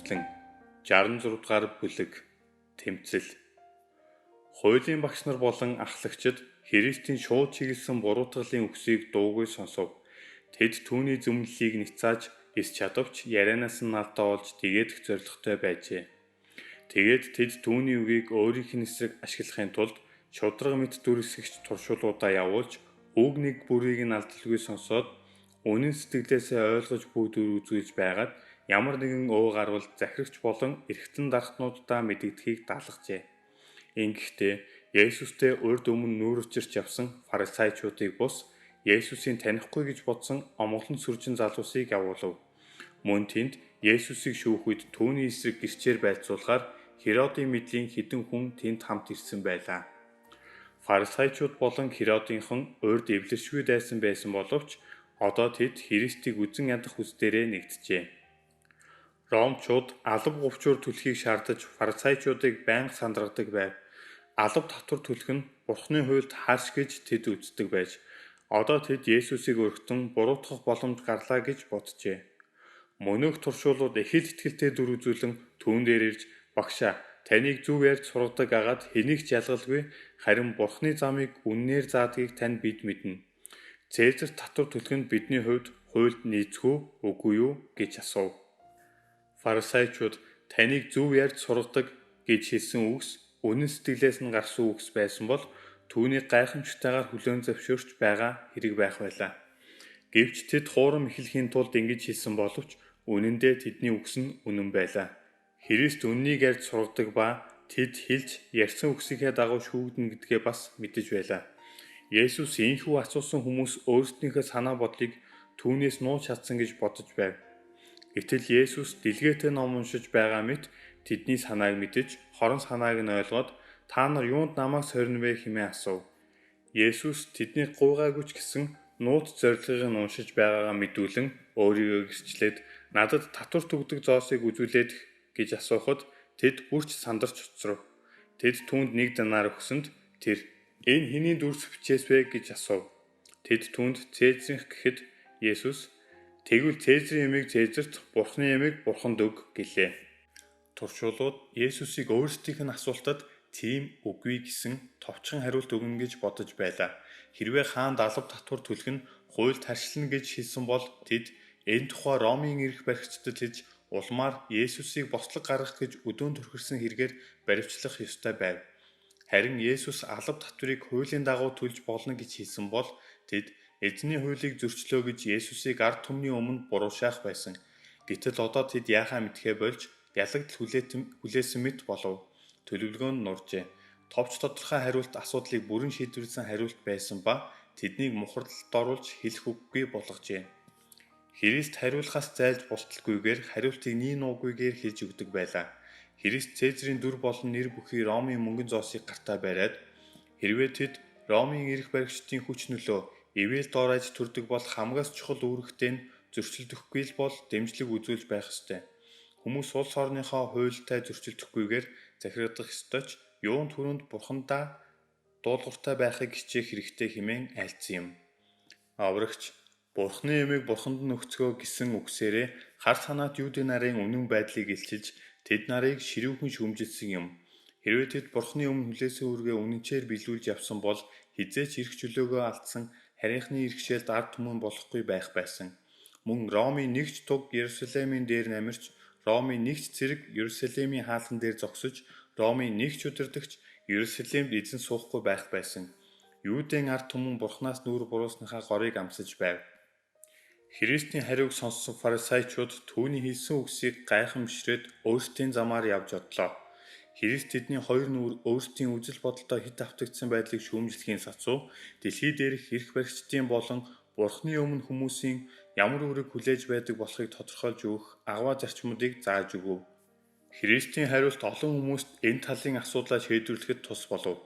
Үндэслэн 66 дугаар бүлэг. Тэмцэл. Хуулийн багш нар болон ахлагчид Христийн шууд чиглэсэн буруутгалын үгсийг дуугүй сонсов. Тэд түүний зөмнөлийг няцааж эс чадавч ярианаас нь алдаа олж тэгээдэх зорилготой байжээ. Тэгээд тэд түүний үгийг өөрийнх нь эсрэг ашиглахын тулд шударга мэт дүрсгэгч туршуулуудаа явуулж үг нэг бүрийг нь алдалгүй сонсоод үнэн сэтгэлээсээ ойлгож бүү дүр үзүүлж байгаад ямар нэгэн өө гарвал захирагч болон эрхтэн дархтнууддаа мэдэгдэхийг даалгажээ. Ингэхдээ Есүстэй урд өмнө нүүр учирч явсан фарисеучуудыг бус Есүсийг танихгүй гэж бодсон омголон сүржин залуусыг явуулав. Мөн тэнд Есүсийг шүүх үед түүний эсрэг гэрчээр байлцуулахаар Херодын мэдлийн хэдэн хүн тэнд хамт ирсэн байлаа. Фарисеучуд болон Херодынхон урд эвлэршгүй дайсан байсан боловч одоо тэд Христийг үзен ядах хүсдээрээ нэгджээ. Ромчууд алба говчуур төлөхийг шаардаж фарисеучуудыг байнга сандаргадаг байв. Алба татвар төлөх нь Бурхны хуульд харш гэж тэд үздэг байж, одоо тэд Есүсийг өргөтөн буруутгах боломж гарлаа гэж боджээ. Мөнөөх туршуулууд их л итгэлтэй дүр үзүүлэн түүн дээр ирж, "Багшаа, таныг зөв ярьж сургадаг агаад хэнийг ч ялгалгүй, харин Бурхны замыг үнэнээр заадгийг тань бид мэднэ. Цэзарт татвар төлөх нь бидний хувьд хуульд нийцэх үү, үгүй юу?" гэж асуув. Фарисеучуд таныг зөв ярьж сургадаг гэж хэлсэн үгс үнэн сэтгэлээс нь гарсан үгс байсан бол түүнийг гайхамшигтайгаар хүлээн зөвшөөрч байгаа хэрэг байх байлаа. Гэвч тэд хуурам эхлэхийн тулд ингэж хэлсэн боловч үнэн дээр тэдний үгс нь үнэн байлаа. Христ үннийг ярьж сургадаг ба тэд хэлж ярьсан үгсийнхээ дагуу шүүгдэнэ гэдгээ бас мэдэж байлаа. Есүс ийнхүү асуусан хүмүүс өөрсдийнхөө санаа бодлыг түүнээс нууж чадсан гэж бодож байв. Гэтэл Есүс дэлгээтэй ном уншиж байгаа мэт тэдний санааг мэдэж, хорон санааг нь ойлгоод, "Та нар юунд намайг сорина вэ?" хэмээн асуув. Есүс тэднийг гуйгаагүй ч гэсэн нууц зорилгыг нь уншиж байгаагаа мэдүүлэн өөрийгөө гэрчлээд, "Надад татвар түгдэг зоосыг үзүүлээд" гэж асуухад тэд бүр ч сандарч хоцров. Тэд түүнд нэг динар өгсөнд тэр, "Энэ хэний дүрс бичээс вэ?" гэж асуув. Тэд түүнд Цэзарийнх гэхэд Есүс, "Тэгвэл Цэзарын юмыг Цэзарт, Бурхны юмыг Бурханд өг" гэлээ. Туршуулууд Есүсийг өөрсдийнх нь асуултад тийм үгүй гэсэн товчхон хариулт өгнө гэж бодож байлаа. Хэрвээ хаанд алба татвар төлөх нь хуульд харшлана гэж хэлсэн бол тэд энэ тухай Ромын эрх баригчдад хэлж улмаар Есүсийг бослог гаргах гэж өдөөн түрхэрсэн хэрэгээр баривчлах ёстой байв. Харин Есүс алба татварыг хуулийн дагуу төлж болно гэж хэлсэн бол тэд эзний хуулийг зөрчлөө гэж Есүсийг ард түмний өмнө буруушаах байсан. Гэтэл одоо тэд яахаа мэдэхээ болж ялагдал хүлээсэн мэт болов. Төлөвлөгөө нь нуржээ. Товч тодорхой хариулт асуудлыг бүрэн шийдвэрлэсэн хариулт байсан ба тэднийг мухардалд оруулж хэлэх үггүй болгожээ. Христ хариулахаас зайлж болтолгүйгээр хариултыг нийн нуугүйгээр хэлж өгдөг байлаа. Христ Цэзарийн дүр болон нэр бүхий Ромын мөнгөн зоосыг гартаа бариад, хэрвээ тэд Ромын эрх баригчдын хүч нөлөө ивэл дор аж төрдөг бол хамгаас чухал үүрэгтэй нь зөрчилдөхгүй л бол дэмжлэг үзүүлж байх ёстой. Хүмүүс улс орныхоо хуультай зөрчилдөхгүйгээр захирагдах ёстой ч юунд түрүүнд бурхандаа дуулууртай байхыг хичээх хэрэгтэй хэмээн айлдсан юм. Аврагч Бурхны юмыг бурханд нь өгцгөө гэсэн үгсээрээ хар санаат юудын нарын үнэн байдлыг илчилж тэд нарыг ширүүхэн шүүмжилсэн юм. Хэрвээ тэд Бурхны өмнө хүлээсэн үүргээ үнэнчээр биелүүлж явсан бол хэзээ ч эрх чөлөөгөө алдсан харийнхны иргэшээлд ард түмэн болохгүй байх байсан. Мөн Ромын нэг ч туг Иерусалимын дээр намирч, Ромын нэг ч цэрэг Иерусалимын хаалган дээр зогсож, Ромын нэг ч удирдагч Иерусалимд эзэн суухгүй байх байсан. Юудын ард түмэн Бурханаас нүүр буруусныхаа горыг амсаж байв. Христийн хариуг сонссон фарисеучуд түүний хэлсэн үгсийг гайхамшрээд өөрсдийн замаар явж одлоо. Христ тэдний хоёр нүүр өөрсдийн үзэл бодолдоо хэт автагдсан байдлыг шүүмжлэхийн сацуу дэлхий дээрх эрх баригчдын болон Бурхны өмнө хүмүүсийн ямар үүрэг хүлээж байдаг болохыг тодорхойлж өгөх агуй зарчмуудыг зааж өгөв. Христийн хариулт олон хүмүүст энэ талын асуудлаа шийдвэрлэхэд тус болов.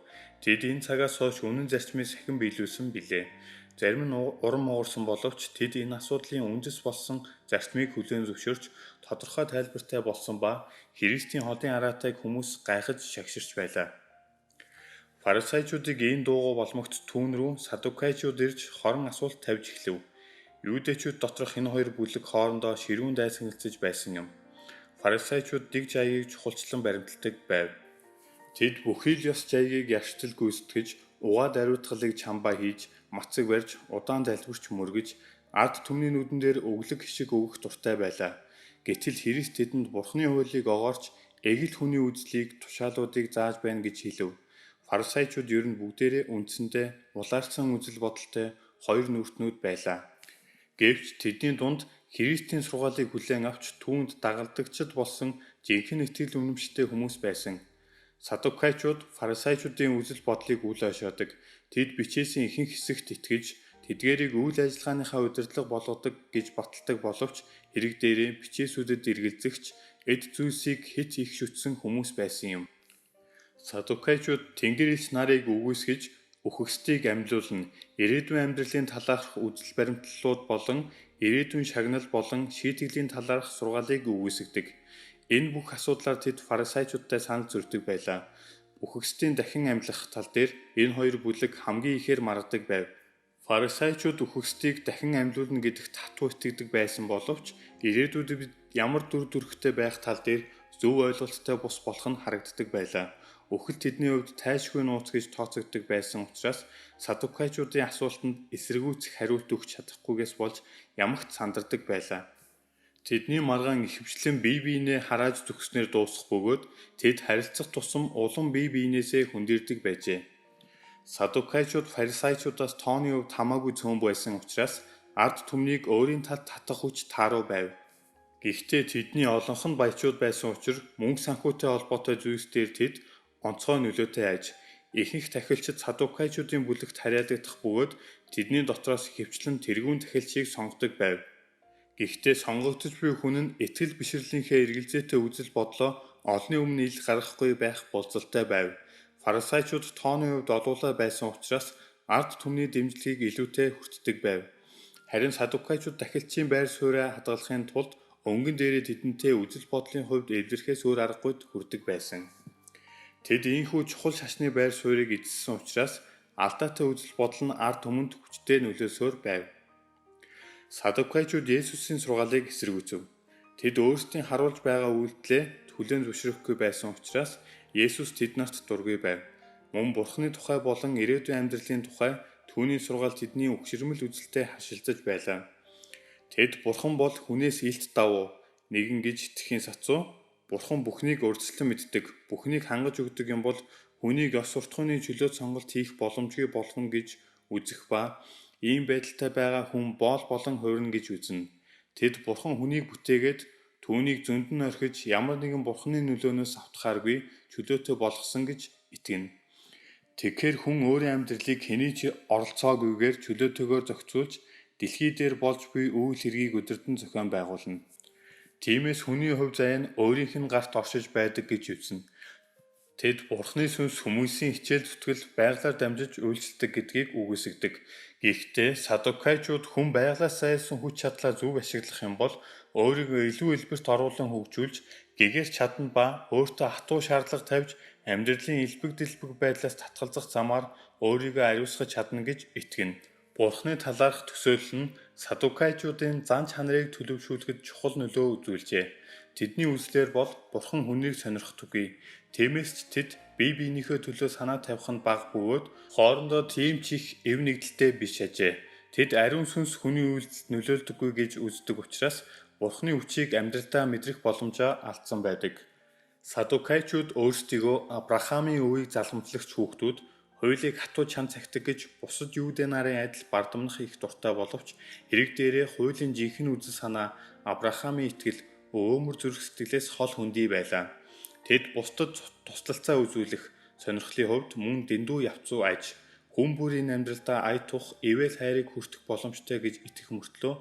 Тэд энэ цагаас хойш үнэн зарчмыг сахин биелүүлсэн билээ. Зарим нь урам хугарсан боловч тэд энэ асуудлын үндэс болсон зарчмыг хүлээн зөвшөөрч тодорхой тайлбартай болсон ба Христийн холын араатайг хүмүүс гайхаж шагширч байлаа. Фарисеучуудыг ийм дуугүй болмогт түүн рүү саддукайчууд ирж хорон асуулт тавьж эхлэв. Юудэчүүд доторх энэ хоёр бүлэг хоорондоо ширүүн дайсагналцаж байсан юм. фарисеучуд дэг жаягийг чухалчлан баримталдаг байв. Тэд бүхий л ёс жаягийг ярьштал гүйцэтгэж, угаа даруйтгалыг чамбаа хийж, мацаг барьж, удаан залбирч мөргөж, ард түмний нүдэн дээр өглөг хишиг өгөх дуртай байлаа. Гэтэл Христ тэдэнд Бурхны хуулийг огоорч, эгэл хүний үзлийг, тушаалуудыг зааж байна гэж хэлэв. Фарисеучуд ер нь бүгдээрээ үндсэндээ улаарсан үзэл бодолтой хоёр нүртнүүд байлаа. Гэвч тэдний дунд Христийн сургаалыг хүлээн авч түүнд дагалдагчид болсон жинхэнэ итгэл үнэмштэй хүмүүс байсан. Саддукайчууд фарисеучуудын үзэл бодлыг үл ойшоодог. Тэд бичээсийн ихэнх хэсэгт итгэж, тэдгээрийг үйл ажиллагааныхаа удирдлага болгодог гэж баталдаг боловч хэрэг дээрээ бичээсүүдэд эргэлзэгч эд зүйлсийг хэт их шүтсэн хүмүүс байсан юм. Саддукайчууд Тэнгэр элч нарыг үгүйсгэж, үхэгсдийг амьлуулна, ирээдүйн амьдралын талаарх үзэл баримтлалууд болон ирээдүйн шагнал болон шийтгэлийн талаарх сургаалыг үгүйсгэдэг. Энэ бүх асуудлаар тэд фарисеучуудтай санал зөрдөг байлаа. Үхэгсдийн дахин амьлах тал дээр энэ хоёр бүлэг хамгийн ихээр маргадаг байв. Фарисеучуд үхэгсдийг дахин амьлуулна гэдэгт хатуу итгэдэг байсан боловч ирээдүйд бид ямар дүр төрхтэй байх тал дээр зөв ойлголттой бус болох нь харагддаг байлаа. Үхэл тэдний хувьд тайшгүй нууц гэж тооцогддог байсан учраас саддукайчуудын асуултанд эсэргүүцэх хариулт өгч чадахгүйгээс болж ямагт сандардаг байлаа. Тэдний маргаан ихэвчлэн бие биенээ харааж зогсноор дуусах бөгөөд тэд харилцах тусам улам бие биенээсээ хөндийрдөг байжээ. Саддукайчууд фарисеучудаас тооны хувьд хамаагүй цөөн байсан учраас ард түмнийг өөрийн талд татах хүч тааруу байв. Гэхдээ тэдний олонх нь баячууд байсан учир мөнгө санхүүтэй холбоотой зүйлс дээр тэд онцгой нөлөөтэй аж. Ихэнх тахилчид саддукайчуудын бүлэгт харьяалагдах бөгөөд тэдний дотроос ихэвчлэн тэргүүн тахилчийг сонгодог байв. Гэхдээ сонгогдож буй хүн нь итгэл бишрлийнхээ эргэлзээтэй үзэл бодлоо олонний өмнө ил гаргахгүй байх болзолтой байв. Фарисеучуд тооны хувьд олуулаа байсан учраас ард түмний дэмжлэгийг илүүтэй хүртдэг байв. Харин саддукайчууд тахилчийн байр сууриа хадгалахын тулд өнгөн дээрээ тэдэнтэй үзэл бодлын хувьд эвлэрхээс өөр аргагүйд хүрдэг байсан. Тэд ийнхүү чухал шашны байр суурийг эзэлсэн учраас алдаатай үзэл бодол нь ард түмэнд хүчтэй нөлөөсөөр байв. Саддукайчууд Есүсийн сургаалыг эсэргүүцэв. Тэд өөрсдийн харуулж байгаа үйлдэлээ хүлээн зөвшөөрөхгүй байсан учраас Есүс тэд нарт дургүй байв. Мөн Бурхны тухай болон ирээдүйн амьдралын тухай түүний сургаал тэдний өгшөрмөл үзэлтэй хашилцаж байлаа. Тэд Бурхан бол хүнээс илт давуу нэгэн гэж итгэхийн сацуу Бурхан бүхнийг урьдчилан мэддэг, бүхнийг хангаж өгдөг юм бол хүнийг ёс суртахууны чөлөөт сонголт хийх боломжгүй болгоно гэж үзэх ба ийм байдалтай байгаа хүн боол болон хувирна гэж үзнэ. Тэд Бурхан хүнийг бүтээгээд түүнийг зөнд нь орхиж ямар нэгэн Бурханы нөлөөнөөс автахааргүй чөлөөтэй болгосон гэж итгэнэ. Тэгэхээр хүн өөрийн амьдралыг хэний ч оролцоогүйгээр чөлөөтэйгээр зохицуулж дэлхий дээр болж буй үйл хэргийг удирдан зохион байгуулна. Тиймээс хүний хувь заяа нь өөрийнх нь гарт оршиж байдаг гэж үзнэ. Тэд Бурханы сүнс хүмүүсийн хичээл зүтгэл байгалиар дамжиж үйлчилдэг гэдгийг үгүйсгэдэг. Гэхдээ саддукайчууд хүн байгалиас зайлсан хүч чадлаа зөв ашиглах юм бол өөрийгөө илүү элбэрт оруулан хөгжүүлж гэгэрч чадна ба өөртөө хатуу шаардлага тавьж амьдралын элбэг дэлбэг байдлаас татгалзах замаар өөрийгөө ариусгаж чадна гэж итгэнэ. Бурханы талаарх төсөөлөл нь саддукайчуудын зан чанарыг төлөвшүүлэхэд чухал нөлөө үзүүлжээ. Тэдний үзлээр бол Бурхан хүнийг сонирхдаггүй. Тиймээс ч тэд бие биенийхээ төлөө санаа тавих нь бага бөгөөд хоорондоо тийм ч их эв нэгдэлтэй биш ажээ. Тэд ариун сүнс хүний үйлдэлд нөлөөлдөггүй гэж үздэг учраас Бурханы хүчийг амьдралдаа мэдрэх боломжоо алдсан байдаг. Саддукайчууд өөрсдийгөө Авраамийн үеийг залгамжлагч хүүхдүүд хуулийг хатуу чан цахидаг гэж бусад юудэ нарын адил бардамнах их дуртай боловч хэрэг дээрээ хуулийн жинхэнэ үзэл санаа Авраамийн итгэл өөмөр зүрх сэтгэлээс хол хөндий байлаа. Тэд бусдад туслалцаа үзүүлэх сонирхлын хувьд мөн дэндүү явцуу аж хүн бүрийн амьдралдаа ая тух ивэл хайрыг хүртэх боломжтой гэж итгэх мөртлөө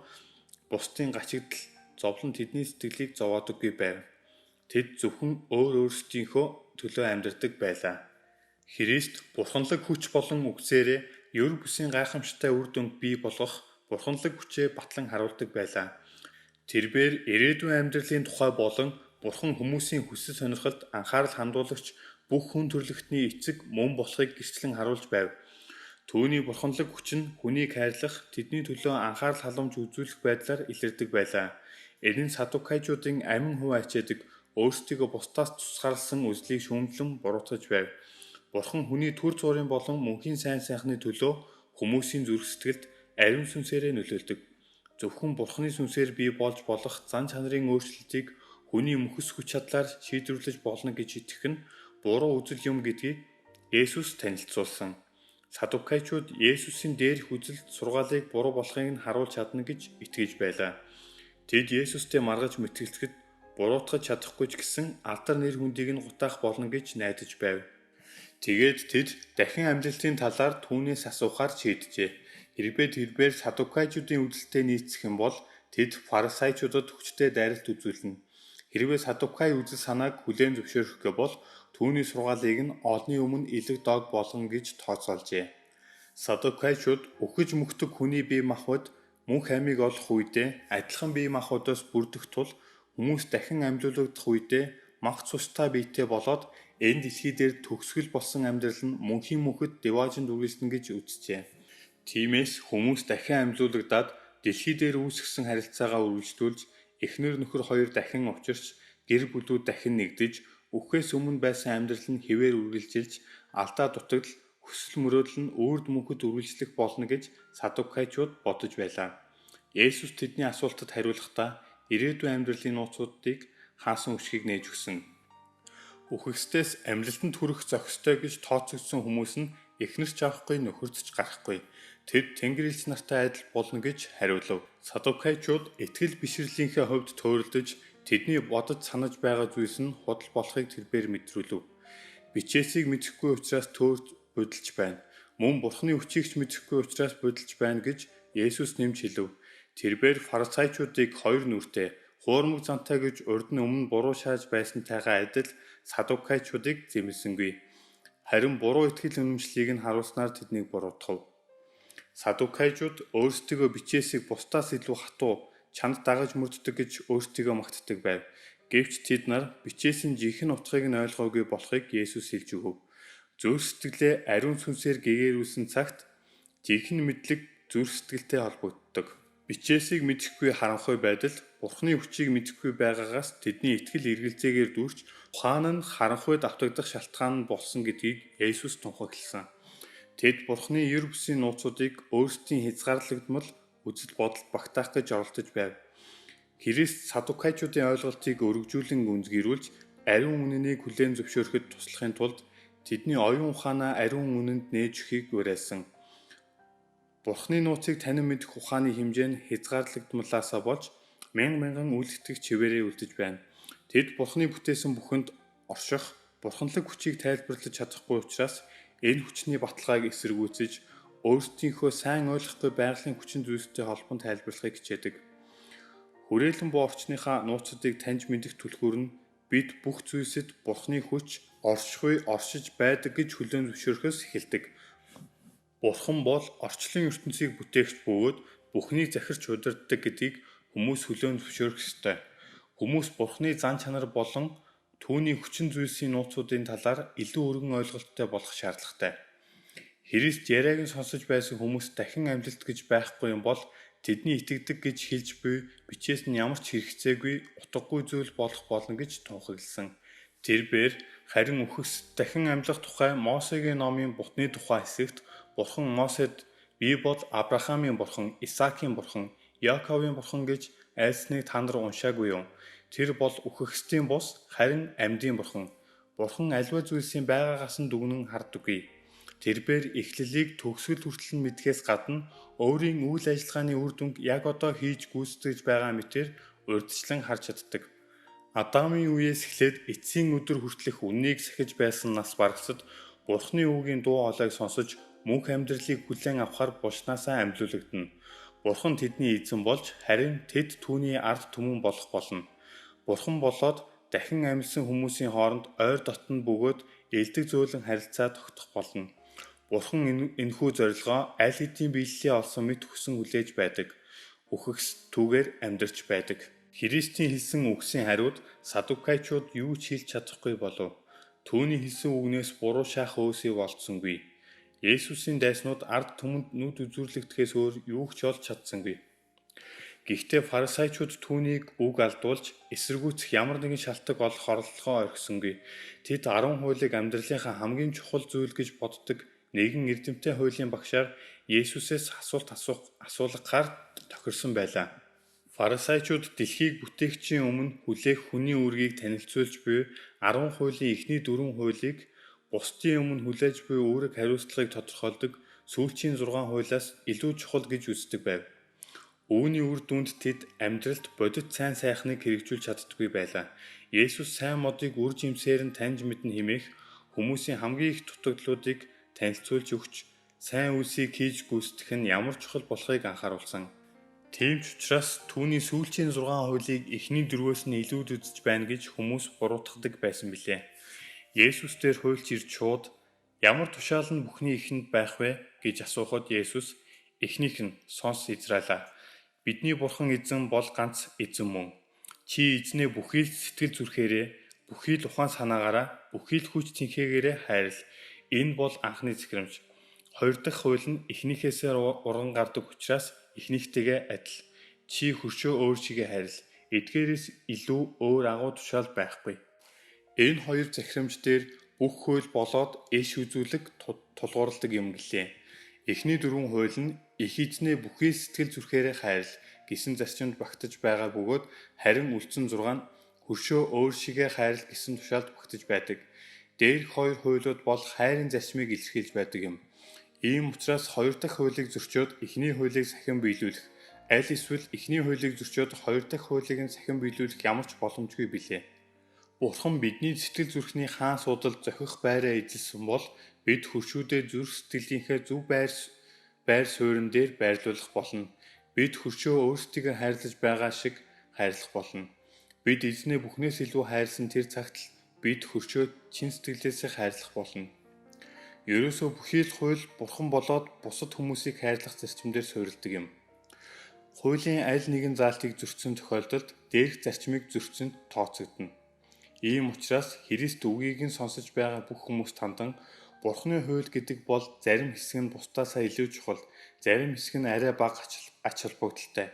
бусдын гачигдал зовлон тэдний сэтгэлийг зовоодоггүй байв. Тэд зөвхөн өөр өөрсдийнхөө төлөө амьдардаг байлаа. Христ бурханлаг хүч болон үгсээрээ ер бүсийн гайхамшигтай үр дүнг бий болгох бурханлаг хүчээ батлан харуулдаг байлаа. Тэрбээр ирээдүйн амьдралын тухай болон Бурхан хүмүүсийн хүсэл сонирхолд анхаарал хандуулагч бүх хүн төрөлхтний эцэг мөн болохыг гэрчлэн харуулж байв. Түүний бурханлаг хүч нь хүнийг хайрлах, тэдний төлөө анхаарал халамж үзүүлэх байдлаар илэрдэг байлаа. Энэ нь саддукайчуудын амин хувиа ачаадаг өөрсдийгөө бусдаас тусгаарласан үзлийг шүүмжлэн буруутгаж байв. Бурхан хүний түр зуурын болон мөнхийн сайн сайхны төлөө хүмүүсийн зүрх сэтгэлд ариун сүнсээрээ нөлөөлдөг. Зөвхөн Бурханы сүнсээр бий болж болох зан чанарын өөрчлөлтийг хүний мөхөс хүч чадлаар шийдвэрлэж болно гэж итгэх нь буруу үзэл юм гэдгийг Есүс танилцуулсан. Саддукайчууд Есүсийн дээрх үзэл сургаалыг буруу болохыг нь харуулж чадна гэж итгэж байлаа. Тэд Есүстэй маргаж мэтгэлцэхэд буруутгаж чадахгүй ч гэсэн алдар нэр хүндийг нь гутаах болно гэж найдаж байв. Тэгээд тэд дахин амьлалтын талаар түүнээс асуухаар шийджээ. Хэрвээ тэрбээр саддукайчуудын үзэлтэй нийцэх юм бол тэд фарисеучудад хүчтэй дайралт үзүүлнэ. Хэрвээ саддукай үзэл санааг хүлээн зөвшөөрөхгүй бол түүний сургаалыг нь олонний өмнө элэг дог болгоно гэж тооцоолжээ. Саддукайчууд үхэж мөхдөг хүний бие махбод мөнх амийг олох үедээ адилхан бие махбодоос бүрдэх тул хүмүүс дахин амьлуулагдах үедээ мах цустай биетэй болоод энэ дэлхий дээр төгсгөл болсон амьдрал нь мөнхийн мөнхөд диваажинд үргэлжлэнэ гэж үзжээ. Тиймээс хүмүүс дахин амьлуулагдаад дэлхий дээр үүсгэсэн харилцаагаа үргэлжлүүлж эхнэр нөхөр хоёр дахин учирч гэр бүлүүд дахин нэгдэж үхэхээс өмнө байсан амьдрал нь хэвээр үргэлжилж алдаа дутагдал хүсэл мөрөөдөл нь үүрд мөнхөд үргэлжлэх болно гэж саддукайчууд бодож байлаа. Есүс тэдний асуултад хариулахдаа ирээдүйн амьдралын нууцуудыг хаасан өшгийг нээж өгсөн. Үхэгсдээс амьлалтанд хүрэх зохистой гэж тооцогдсон хүмүүс нь эхнэр ч авахгүй нөхөрт ч гарахгүй. Тэд Тэнгэр элч нартай адил болно гэж хариулав. Саддукайчууд итгэл бишрлийнхээ хувьд төөрөлдөж тэдний бодож санаж байгаа зүйлс нь худал болохыг тэрбээр мэдрүүлэв. Бичээсийг мэдэхгүй учраас төөрч будилж байна. Мөн Бурхны хүчийг ч мэдэхгүй учраас будилж байна гэж Есүс нэмж хэлэв. Тэрбээр фарисеучуудыг хоёр нүртэй хуурмаг зантай гэж урд нь өмнө буруу шааж байсантайгаа адил саддукайчуудыг зэмлэсэнгүй. Харин буруу итгэл үнэмшлийг нь харуулснаар тэднийг буруутгав. Саддукайчууд өөрсдийгөө бичээсийг бусдаас илүү хатуу чанд дагаж мөрддөг гэж өөрсдийгөө магтдаг байв. Гэвч тэд нар бичээсийн жинхэнэ утгыг нь ойлгоогүй болохыг Есүс хэлж өгөв. Зүрх сэтгэлээ ариун сүнсээр гэгээрүүлсэн цагт жинхэнэ мэдлэг зүрх сэтгэлтэй холбогддог. Бичээсийг мэдэхгүй харанхуй байдал Бурхны хүчийг мэдэхгүй байгаагаас тэдний итгэл эргэлзээгээр дүүрч ухаан нь харанхуйд автагдах шалтгаан нь болсон гэдгийг Есүс тунхагласан. Тэд Бурхны ер бусын нууцуудыг өөрсдийн хязгаарлагдмал үзэл бодолд багтаах гэж оролдож байв. Христ саддукайчуудын ойлголтыг өргөжүүлэн гүнзгийрүүлж ариун үнэнийг хүлээн зөвшөөрөхөд туслахын тулд тэдний оюун ухаанаа ариун үнэнд нээж өгөхийг уриалсан. Бурхны нууцыг танин мэдэх ухааны хэмжээ нь хязгаарлагдмалаасаа болж мянга мянган үл итгэгч хэвээрээ үлдэж байна. Тэд Бурхны бүтээсэн бүхэнд орших бурханлаг хүчийг тайлбарлаж чадахгүй учраас энэ хүчний баталгааг эсэргүүцэж өөрсдийнхөө сайн ойлгохгүй байгалийн хүчин зүйлстэй холбон тайлбарлахыг хичээдэг. Хүрээлэн буй орчныхаа нууцуудыг таньж мэдэх түлхүүр нь бид бүх зүйлсэд Бурхны хүч оршихуй оршиж байдаг гэж хүлээн зөвшөөрөхөөс эхэлдэг. Бурхан бол орчлон ертөнцийг бүтээгч бөгөөд бүхнийг захирч удирддаг гэдгийг хүмүүс хүлээн зөвшөөрөх ёстой. Хүмүүс Бурханы зан чанар болон түүний хүчин зүйлсийн нууцуудын талаар илүү өргөн ойлголттой болох шаардлагатай. Христ яриаг нь сонсож байсан хүмүүс дахин амьлалт гэж байхгүй юм бол тэдний итгэдэг гэж хэлж буй бичээс нь ямар ч хэрэгцээгүй утгагүй зүйл болох болно гэж тунхагласан. Тэрбээр харин үхэгс дахин амьлах тухай Мосегийн номын бутны тухай хэсэгт Бурхан Мосед би бол Авраамийн бурхан, Исаакийн бурхан, Яаковын бурхан гэж айлсныг та нар уншаагүй юу? Тэр бол үхэгсдийн бус харин амьдын бурхан. Бурхан аливаа зүйлсийн байгаагаас нь дүгнэн хардаггүй. Тэрбээр эхлэлийг төгсгөл хүртэл нь мэдэхээс гадна өөрийн үйл ажиллагааны үр дүнг яг одоо хийж гүйцэтгэж байгаа мэтээр урьдчилан харж чаддаг. Адамын үеэс эхлээд эцсийн өдөр хүртэлх үннийг сахиж байсан нас барагсад Бурхны үгийн дуу хоолойг сонсож мөнх амьдралыг хүлээн авахар булшнаасаа амьлуулагдана. Бурхан тэдний эзэн болж харин тэд түүний ард түмэн болох болно. Бурхан болоод дахин амьлсан хүмүүсийн хооронд ойр дотно бөгөөд элдэг зөөлөн харилцаа тогтох болно. Бурхан энэхүү зорилгоо аль хэдийн биелэлээ олсон мэт хүсэн хүлээж байдаг. Үхэгс түүгээр амьдарч байдаг. Христийн хэлсэн үгсийн хариуд саддукайчууд юу ч хэлж чадахгүй болов. Түүний хэлсэн үгнээс буруу шаах өөсийг олдсонгүй. Есүсийн дайснууд ард түмэнд нүд үзүүрлэгдэхээс өөр юу ч олж чадсангүй. Гэхдээ фарисеучуд түүнийг үг алдуулж эсэргүүцэх ямар нэгэн шалтгаан олох оролдлогоо орхисонгүй. Тэд 10 хуулийг амьдралынхаа хамгийн чухал зүйл гэж боддог нэгэн эрдэмтэн хуулийн багшаар Есүсээс асуулт асуулгахаар тохирсон байлаа. Фарисеучуд дэлхийг бүтээгчийн өмнө хүлээх хүний үүргийг танилцуулж буй 10 хуулийн эхний 4 хуулийг бусдын өмнө хүлээж буй үүрэг хариуцлагыг тодорхойлдог сүүлчийн 6 хуулиас илүү чухал гэж үздэг байв. Үүний үр дүнд тэд амьдралд бодит сайн сайхныг хэрэгжүүлж чаддаггүй байлаа. Есүс сайн модыг үр жимсээр нь таньж мэднэ хэмээх хүмүүсийн хамгийн их дутагдлуудыг танилцуулж өгч сайн үйлсийг хийж гүйцэтгэх нь ямар чухал болохыг анхааруулсан. Тийм ч учраас түүний сүүлчийн 6 хуулийг эхний 4-өөс нь илүүд үзэж байна гэж хүмүүс буруутгадаг байсан билээ. Есүс дээр хуульч ирж шууд ямар тушаал нь бүхний эхэнд байх вэ гэж асуухад Есүс эхнийх нь сонс Израилаа. Бидний бурхан эзэн бол ганц эзэн мөн. Чи эзнээ бүхий л сэтгэл зүрхээрээ, бүхий л ухаан санаагаараа, бүхий л хүч тэнхээгээрээ хайрл. Энэ бол анхны захирамж. Хоёр дахь хууль нь эхнийхээсээ урган гардаг учраас эхнийхтэйгээ адил. Чи хөршөө өөр шигээ хайрл. Эдгээрээс илүү өөр агуу тушаал байхгүй. Энэ хоёр захирамж дээр бүх хууль болоод иш үзүүлэг тулгуурладаг юм гэлээ. Эхний 4 хууль нь их эзнээ бүхий сэтгэл зүрхээрээ хайрл гэсэн зарчимд багтаж байгаа бөгөөд харин үлдсэн 6 нь хөршөө өөр шигээ хайрл гэсэн тушаалд багтаж байдаг. Дээрх хоёр хуулиуд бол хайрын зарчмыг илэрхийлж байдаг юм. Ийм учраас хоёр дахь хуулийг зөрчөөд эхний хуулийг сахин биелүүлэх, аль эсвэл эхний хуулийг зөрчөөд хоёр дахь хуулийг нь сахин биелүүлэх ямар ч боломжгүй билээ. Бурхан бидний сэтгэл зүрхний хаан суудалд зохих байраа эзэлсэн бол бид хөршүүдээ зүрх сэтгэлийнхээ зөв байр суурин дээр байрлуулах болно. Бид хөршөө өөрсдийгөө хайрлаж байгаа шиг хайрлах болно. Бид эзнээ бүхнээс илүү хайрлсан тэр цагт л бид хөршөө чин сэтгэлээсээ хайрлах болно. Ерөөсөө бүхий л хууль бурхан болоод бусад хүмүүсийг хайрлах зарчим дээр суурилдаг юм. Хуулийн аль нэгэн заалтыг зөрчсөн тохиолдолд дээрх зарчмыг зөрчсөнд тооцогдоно. Ийм учраас Христ үгийг нь сонсож байгаа бүх хүмүүст хандан Бурханы хууль гэдэг бол зарим хэсэг нь бусдаасаа илүү чухал, зарим хэсэг нь арай бага ач холбогдолтой.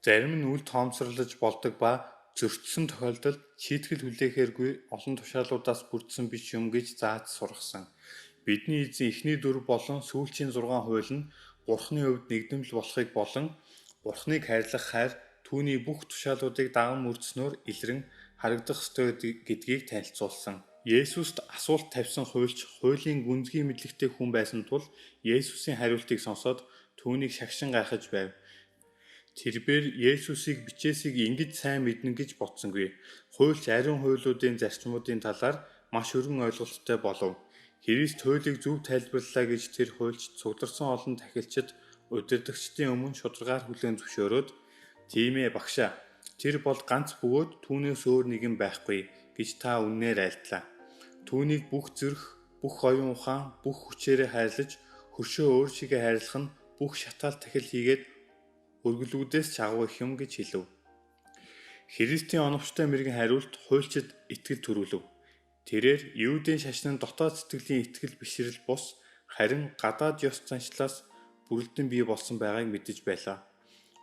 Зарим нь үл тоомсорлож болдог ба зөрчсөн тохиолдолд шийтгэл хүлээхээргүй олон тушаалуудаас бүрдсэн биш юм гэж зааж сургасан. Бидний эзэн эхний 4 болон сүүлчийн 6 хууль нь Бурханы хувьд нэгдэмэл болохыг болон Бурханыг хайрлах хайр түүний бүх тушаалуудыг даган мөрдснөөр илрэн харагдах ёстой гэдгийг танилцуулсан. Есүст асуулт тавьсан хуульч хуулийн гүнзгий мэдлэгтэй хүн байсан тул Есүсийн хариултыг сонсоод түүнийг шагшин гайхаж байв. Тэрбээр Есүсийг бичээсийг ингэж сайн мэднэ гэж бодсонгүй. Хуульч ариун хуулиудын зарчмуудын талаар маш өргөн ойлголттой болов. Христ хуулийг зөв тайлбарлалаа гэж тэр хуульч цугларсан олон тахилчид удирдагчдын өмнө шударгаар хүлээн зөвшөөрөөд "Тийм ээ багшаа, тэр бол ганц бөгөөд түүнээс өөр нэгэн байхгүй" гэж та үннээр айлтлаа. Түүнийг бүх зүрх, бүх оюун ухаан, бүх хүчээрээ хайрлаж, хөршөө өөр шигээ хайрлах нь бүх шатаал тахил хийгээд өргөлүүдээс ч агуу их юм гэж хэлв. Христийн оновчтой мэрэгэн хариулт хуульчид итгэл төрүүлв. Тэрээр Иудын шашин нь дотоод сэтгэлийн итгэл бишрэл бус харин гадаад ёс заншлаас бүрэлдэн бий болсон байгааг мэдэж байлаа.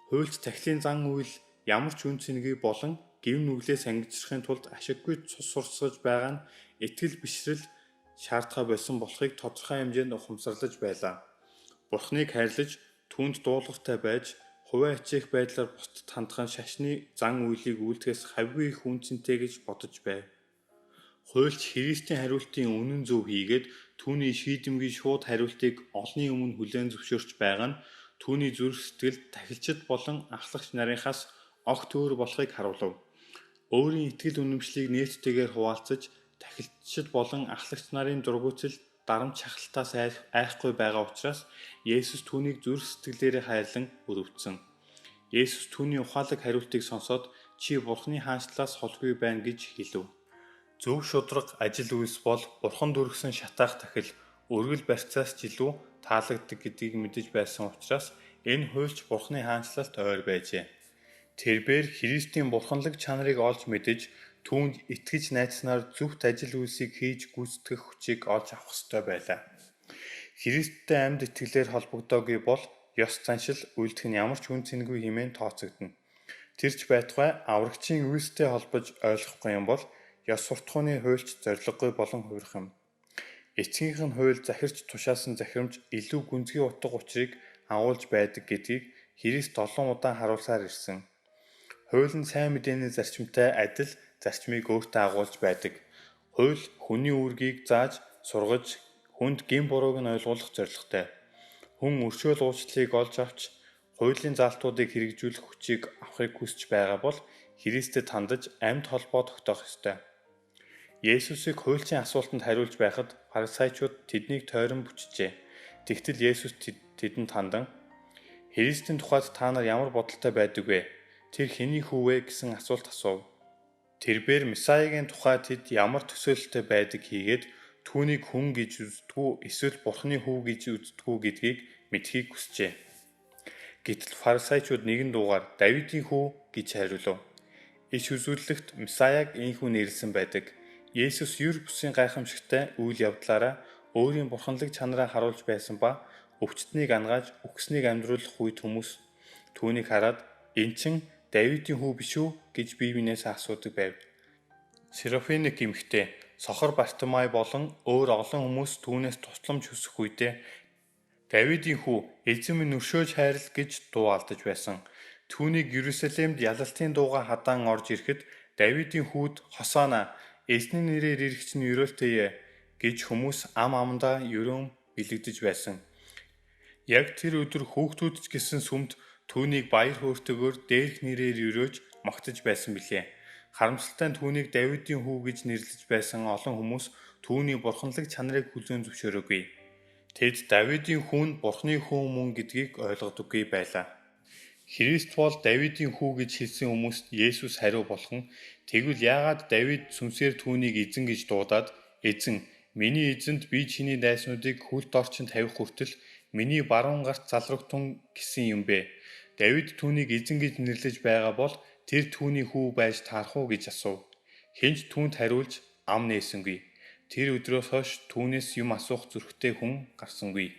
Хуульч тахилын зан үйл ямар ч үн цэнгүй болон гэв нүглээс ангижрахын тулд ашиггүй цус сурсгаж байгаа нь итгэл бишрэл шаардахаа болсон болохыг тодорхой хэмжээнд ухамсарлаж байлаа. Бурхныг хайрлаж түүнд дуулууртай байж хувиа хичээх байдлаар бусдад хандах нь шашны зан үйлийг үйлдэхээс хавьгүй их үн цэнтэй гэж бодож байв. Хуульч Христийн хариултын үнэн зөв хийгээд түүний шийдэмгий шууд хариултыг олонний өмнө хүлээн зөвшөөрч байгаа нь түүний зүрх сэтгэлд тахилчид болон ахлагч нарынхаас огт өөр болохыг харуулв. Өөрийн итгэл үнэмшлийг нээлттэйгээр хуваалцаж тахилчид болон ахлагч нарын дургүйцэл дарамт шахалтаас айхгүй байгаа учраас Есүс түүнийг зүрх сэтгэлээрээ хайрлан өрөвдсөн. Есүс түүний ухаалаг хариултыг сонсоод чи Бурхны хаанчлалаас холгүй байна гэж хэлв. Зөв шударга ажил үйлс бол Бурхан дүрхсэн шатаах тахил өргөл барьцаас ч илүү таалагддаг гэдгийг мэдэж байсан учраас энэ хуульч Бурханы хаанчлалд ойр байжээ. Тэрбээр Христийн бурханлаг чанарыг олж мэдэж түүнд итгэж найдсанаар зөвхт ажил үйлсийг хийж гүйцэтгэх хүчийг олж авах ёстой байлаа. Христтэй амьд итгэлээр холбогдоогүй бол ёс заншил үйлдэх нь ямар ч үн цэнгүй хэмээн тооцогдоно. Тэр ч байтугай аврагчийн үйлстэй холбож ойлгохгүй юм бол ёс суртахууны хуульч зорилгогүй болон хувирах юм. Эцгийнх нь хууль захирч тушаасан захирамж илүү гүнзгий утга учирыг агуулж байдаг гэдгийг Христ олон удаа харуулсаар ирсэн. Хууль нь сайн мэдээний зарчимтай адил зарчмыг өөртөө агуулж байдаг. Хууль хүний үүргийг зааж, сургаж, хүнд гэм бурууг нь ойлгуулах зорилготой. Хүн өршөөл уучлалыг олж авч хуулийн заалтуудыг хэрэгжүүлэх хүчийг авахыг хүсэж байгаа бол Христэд хандаж амьд холбоо тогтоох ёстой. Есүсийг хуульчийн асуултанд хариулж байхад фарисеучуд тэднийг тойрон бүчжээ. Тэгтэл Есүс тэдэнд хандан Христийн тухайд та нар ямар бодолтой байдаг вэ? Тэр хэний хүү вэ гэсэн асуулт асуув. Тэрбээр Месаягийн тухай тэд ямар төсөөлөлтэй байдаг хийгээд түүнийг хүн гэж үздэггүй эсвэл Бурхны хүү гэж үздэггүй гэдгийг мэдэхийг хүсжээ. Гэтэл фарисеучуд нэгэн дуугаар Давидын хүү гэж хариулв. Иш үзүүлэлт Месаяг ийнхүү нэрлэсэн байдаг. Есүс ер бусын гайхамшигтай үйл явдлаараа өөрийн бурханлаг чанараа харуулж байсан ба өвчтнийг ангааж үхснийг амьдруулах үед хүмүүс түүнийг хараад эн чин Давидын хүү биш үү гэж бие биенээсээ асуудаг байв. Сирофиник эмэгтэй, сохор Бартимай болон өөр олон хүмүүс түүнээс тусламж хүсэх үедээ Давидын хүү, эзэн минь өршөөж хайрл гэж дуу алдаж байсан. Түүнийг Иерусалимд ялалтын дуугаа хадаан орж ирэхэд Давидын хүүд Хосана, эзний нэрээр ирэх чинь ерөөлтэйе гэж хүмүүс ам амдаа ерөөн бэлэгдэж байсан. Яг тэр өдөр хүүхдүүд ч гэсэн сүмд түүнийг баяр хөөртэйгээр дээрх нэрээр ерөөж магтаж байсан билээ. Харамсалтай нь түүнийг Давидын хүү гэж нэрлэж байсан олон хүмүүс түүний бурханлаг чанарыг хүлээн зөвшөөрөөгүй. Тэд Давидын хүү нь Бурхны хүү мөн гэдгийг ойлгодоггүй байлаа. Христ бол Давидын хүү гэж хэлсэн хүмүүст Есүс хариу болгон тэгвэл яагаад Давид сүнсээр түүнийг эзэн гэж дуудаад эзэн миний эзэнд би чиний дайснуудыг хөлд орчин тавих хүртэл миний баруун гарт залрагтун гэсэн юм бэ? Давид түүнийг эзэн гэж нэрлэж байгаа бол тэр түүний хүү байж таарах уу гэж асуув. Хэн ч түүнд хариулж ам нээсэнгүй. Тэр өдрөөс хойш түүнээс юм асуух зүрхтэй хүн гарсангүй.